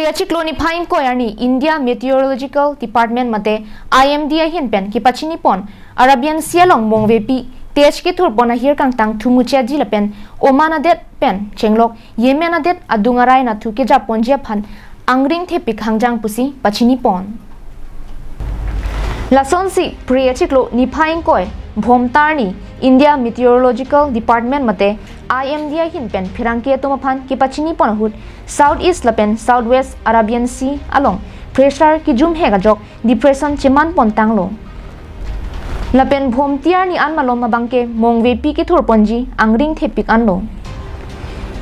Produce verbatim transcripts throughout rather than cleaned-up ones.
Achiklo niphai ingkoi arni India Meteorological Department mate I M D ahin pen kepachini pon Arabian Sea along mongvepi Tej kethur pon ahir kangtang thumuchia ji lapen Oman adet pen chenglok Yemen adet adung arai nathu kejap ponji aphan angring thepik hangjang pusi pachini pon. Lasonsi Phre achiklo niphai ingkoi Bhomta arni India Meteorological Department mate I M D ahin pen pherangke atum aphan kepachini pon ahut South East lapen South West Arabian Sea along pressure kejum hek ajok depression cheman pon tanglo. Lapen Bhomta arni an malom abangke mongvepi kethur ponji angring thepik anlo.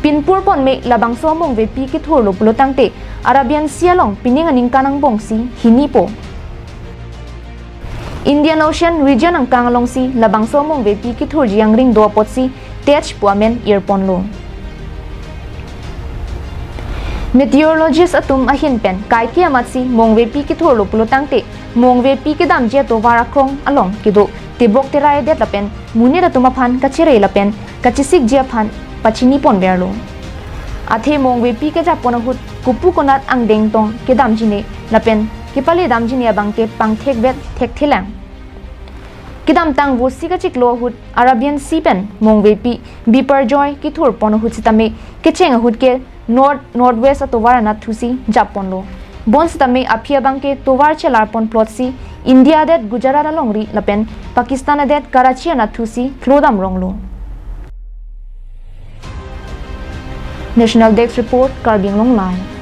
Pinpur pon me labangso mongvepi kethurlo pulo tangte Arabian Sea along pining aningkan angbong si hinipo. Indian Ocean region angkang alongsi labangso mongvepi kethurji angring do apotsi Tej pu amen irponlo. Meteorologist atum ahin pen kaike amatsi mongvepi kethurlo pulo tangte mongvepi kedamji atovar akrong along kedo tebok terai adet lapen monit atum aphan kachere lapen kachesikji aphan pachini ponverlo. Athe mongvepi kejap pon ahut kopu konat angdeng tong kedamjine lapen kepale damjine abangke pangthekvet thekthelang. Kedamtang Vosik achiklo ahut Arabian Sea pen mongvepi Biparjoy kethur pon ahut sitame kecheng ahut ke North Northwest atovar anathusi jap ponlo. Bonsitame aphi abangke tovar chelar pon plotsi India adet Gujarat alongri lapen Pakistan adet Karachi anathusi klo dam ronglo. National Desk Report, Karbi Anglong Live.